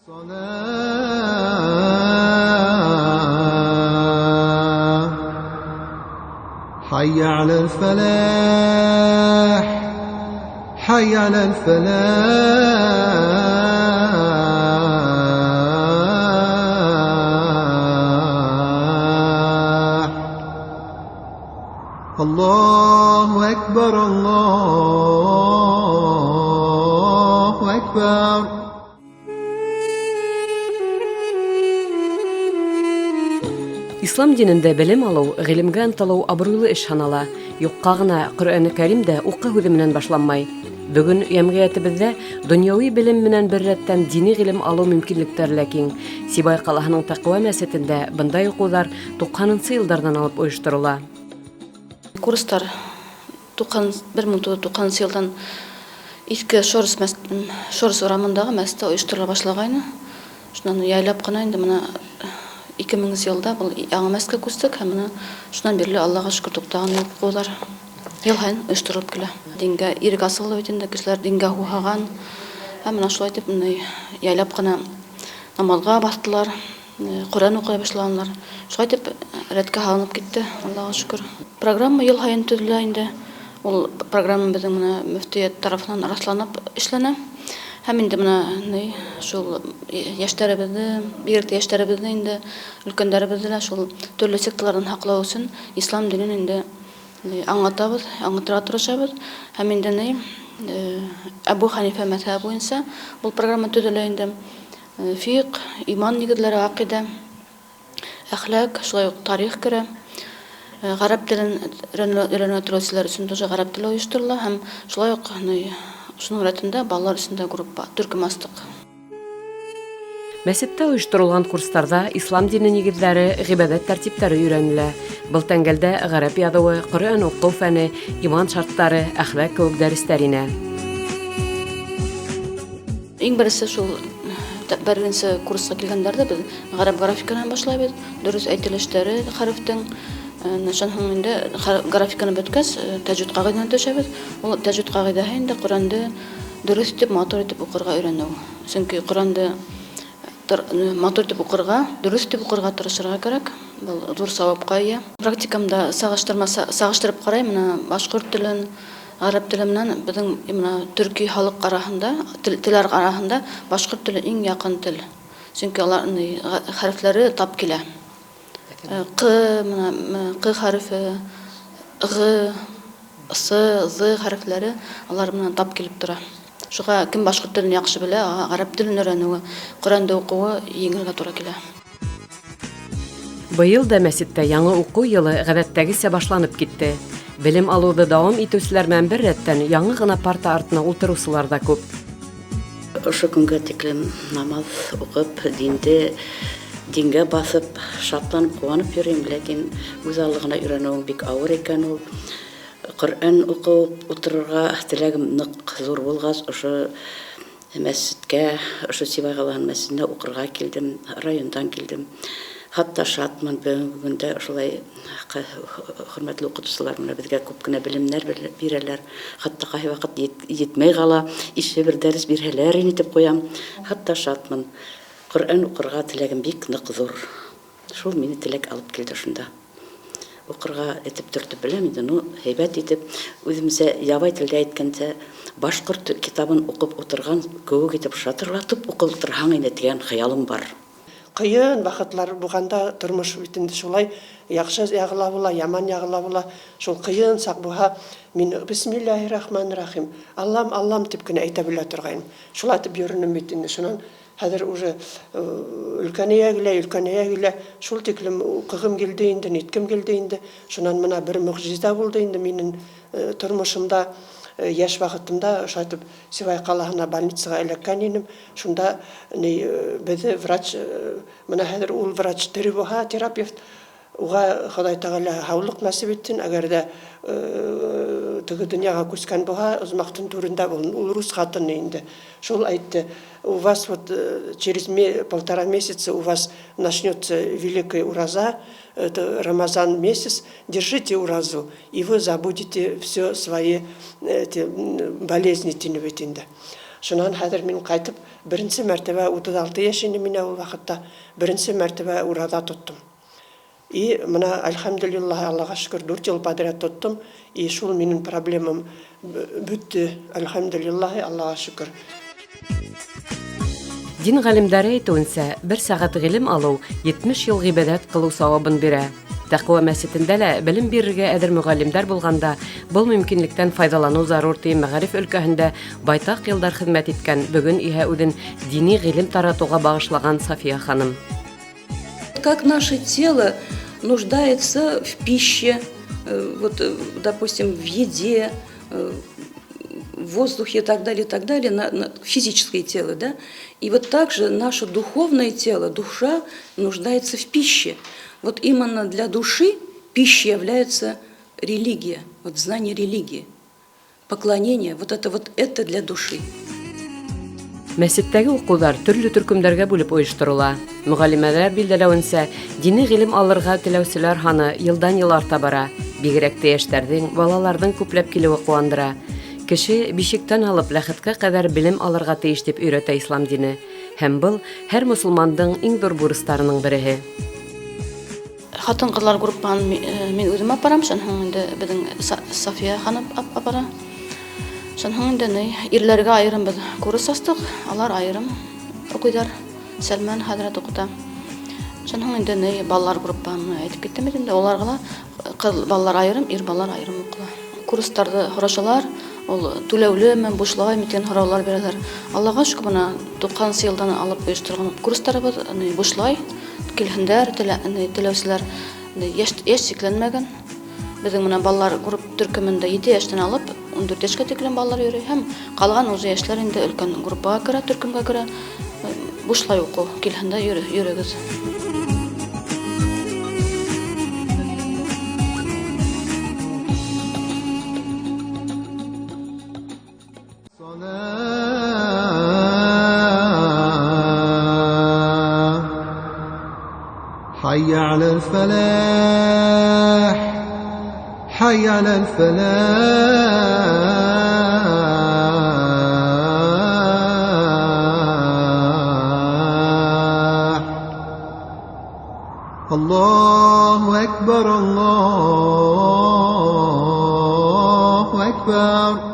حي على الفلاح حي على الفلاح الله أكبر الله أكبر. Ислам динендә белем алыу, ғилемгә ынтылыу абруйлы эш һанала. Юҡҡа ғына Ҡөрьәне Кәрим дә уҡы һүҙе менән башланмай. Бөгөн йәмғиәтебеҙҙә донъяуи белем менән бер рәттән дини ғилем алыу мөмкинлектәре лә киң. Сибай ҡалаһының Тәҡүә мәсетендә бындай уҡыуҙар 90-нсы йылдарҙан алып ойошторола. Курстар 1990 йылдан Иҫке Шорс, Шорс урамындағы мәсеттә ойошторола башлағайны. Шунан яйлап ҡына инде мына 2000 йылда был яңы мәсеткә күстек һәм мына шунан бирле, Аллаға шөкөр, туҡтаған юҡ, уҡыуҙар йыл һайын ойошторолоп килә. Дингә ирек асылды бит инде, кешеләр дингә һуһаған һәм мына шулай итеп яйлап ҡына намаҙға баҫтылар, Ҡөрьән уҡый башланылар. Шулай итеп рәткә һалынып китте, Аллаға шөкөр. Программа йыл һайын төҙөлә инде. Ул программа беҙҙең мына мөфтиәт тарафынан раҫланып эшләнә. Һәм инде мына ни шул йәштәребеҙҙе, бигерәк тә йәштәребеҙҙе инде, өлкәндәребеҙҙе лә шул төрлө секталарҙан һаҡлау өсөн ислам динен инде аңлатабыҙ, аңлатырға тырышабыҙ. Һәм инде ни Әбү Хәнифә мәҙһәбе буйынса был программа төҙөлә инде. Фиҡ, иман нигеҙләре, аҡиҙә, әхлаҡ, шулай уҡ тарих керә. Ғәрәп телен өйрәнергә теләүселәр өсөн тоже ғәрәп теле ойошторола һәм шулай уҡ шуның рәтендә балалар өсөн дә группа, төркөм астыҡ. Мәсеттә ойошторолған курстарҙа ислам дине нигеҙҙәре, ғибәҙәт тәртиптәре өйрәнелә. Был тәңгәлдә ғәрәп яҙыуы, Ҡөрьән уҡыу фәне, иман шарттары, әхлаҡ кеүек дәрестәр инә. Иң беренсе шул беренсе курсҡа килгәндәрҙе беҙ ғәрәп графиканан башлайбыҙ, дөрөҫ әйтелештәре хәрефтең. Шунан һуң инде графиканы бөткәс, тәжвид ҡағиҙәһенә төшәбеҙ. Ул тәжвид ҡағиҙәһе инде Ҡөрьәнде дөрөҫ итеп, матур итеп уҡырға өйрәнеү. Сөнки Ҡөрьәнде матур итеп уҡырға, дөрөҫ итеп уҡырға тырышырға кәрәк. Был ҙур сауапҡа эйә. Практикамда сағыштырып ҡарайым, мына башҡорт телен, ғәрәп теле менән беҙҙең мына төрки халыҡ араһында, теләр араһында башҡорт теле иң яҡын тел. Сөнки улар хәрефләре тап килә. Ҡ, мына Ҡ хәрефе, Ғ, С, З хәрефләре алар менән тап килеп тора. Шуға кем башҡорт телен яҡшы белә, ғәрәп телен өйрәнеүе, Ҡөрьәнде уҡыуы еңелгә тура килә. Быйыл да мәсеттә яңы уҡыу йылы ғәҙәттәгесә башланып китте. Белем алыуҙы дауам итеүселәр менән бер рәттән яңы ғына парта артына ултырыусылар ҙа күп. Ошо көнгә тиклем намаҙ уҡып, дингә баҫып, шатланып, ҡыуанып йөрөйөм, ләкин үҙ аллығына өйрәнеүең бик ауыр икән ул. Ҡөрьән уҡып ултырырға теләгем ныҡ ҙур булғас, ошо мәсеткә, ошо Сибай ҡалаһының мәсетенә уҡырға килдем, райондан килдем. Хатта шатмын бөгөнгө көндә ошолай хөрмәтле уҡытыусылар менән беҙгә күп кенә белемдәр бирәләр. Хатта ҡайһы ваҡыт етмәй ҡала, ише бер дәрес бирһәләр ине тип ҡуям. Хатта шатмын. Ҡөрьән уҡырға теләгем бик ныҡ ҙур. Шул мине теләк алып килде шунда. Уҡырға итеп төртөп беләм инде, ну, һәйбәт итеп, үҙемсә ябай телдә әйткәнсә, башҡорт китабын уҡып ултырған кеүек итеп шатырлатып уҡып ултырһаң ине тигән хыялым бар. Ҡыйын ваҡытлар булғанда тормош бит инде шулай яҡшы яғы ла була, яман яғы ла була. Шул ҡыйын саҡ булһа, мин бисмиллаһи рахмани рахим, Аллам, Аллам тип кенә әйтә белә торғайным. Шулай итеп йөрөнөм бит инде. Шунан хәҙер уже өлкәнәйә килә, өлкәнәйә килә. Шул тиклем уҡығым килде инде, ниткем килде инде. Шунан мына бер мөғжизә булды инде минең тормошомда. Йәш ваҡытымда ошолай итеп Сибай ҡалаһына больницаға эләккән инем. Шунда ни беҙҙе врач, мына хәҙер ул врач тере булһа, терапевт, уға Хоҙай Тәғәлә һаулыҡ насип итһен. Әгәр ҙә теге донъяға күскән булһа, оҙмаҡтың түрендә булһын. Ул рус ҡатыны инде. Шул әйтте: у вас вот через полтора месяца у вас начнется великая ураза, это Рамазан месяц, держите уразу, и вы забудете все свои эти болезни, тине бит инде. Шунан хәҙер мин ҡайтып, беренсе мәртәбә 36 йәш ине миңә ул ваҡытта, беренсе мәртәбә ураҙа тоттом. И мына, әлхәмдүлиллаһ, Аллаға шөкөр, 4 йыл подряд тоттом, и шул минең проблемам бөттө, әлхәмдүлиллаһ, Аллаға шөкөр. Дин ғалимдары әйтеүенсә, бер сәғәт ғилем алыу 70 йыл ғибәҙәт ҡылыу сауабын бирә. Тәҡүә мәсетендә лә белем бирергә әҙер мөғәллимдәр булғанда, был мөмкинлектән файҙаланыу зарур, ти мәғариф өлкәһендә байтаҡ йылдар хеҙмәт иткән, бөгөн иһә үҙен дини ғилем таратыуға бағышлаған Сафия ханым. Как наше тело нуждается в пище, вот, допустим, в еде, в воздухе и так далее, на физическое тело, да? И вот также наше духовное тело, душа нуждается в пище. Вот именно для души пищей является религия, вот знание религии, поклонение, вот это для души. Мәсеттәге уҡыуҙар төрлө төркөмдәргә бүлеп ойошторола. Мөғәллимәләр билдәләүенсә, дини ғилем алырға теләүселәр һаны йылдан-йыл арта бара. Бигерәк тә йәштәрҙең, балаларҙың күпләп килеүе ҡыуандыра. Кеше бишектән алып ләхеткә ҡәҙәр белем алырға тейеш тип өйрәтә ислам дине. Һәм был һәр мосолмандың иң ҙур бурыстарының береһе. Хатын-ҡыҙлар группаһын мин үҙем апарам, шунан һуң инде беҙҙең Сафия ханым апара. Шунан һуң инде ирләргә айырым беҙ курс астыҡ, алар айырым уҡыйҙар. Сәлмән хәҙрәт уҡыта. Шунан һуң инде балалар группаһын әйтеп киттем бит инде, уларға ла ҡыҙ балалар айырым, ир балалар айырым уҡыла. Курстарҙы һорашалар, ул түләүлеме, бушлаймы тигән һораулар бирәләр. Аллаға шөкөр, бына туҡһанынсы йылдан алып ойошторған курстарыбыҙ бушлай, килһендәр, теләүселәр, йәш сикләнмәгән. Беҙҙең менән балалар групп төркөмөндә 7 йәштән алып 14 йәшкә тиклем балалар йөрөй һәм ҡалған уже йәштәр инде өлкән группаға керә, төркөмгә керә. Бушлай уҡыу, килһендә йөрөгөҙ. حي على الفلاح، حي على الفلاح. الله أكبر، الله أكبر.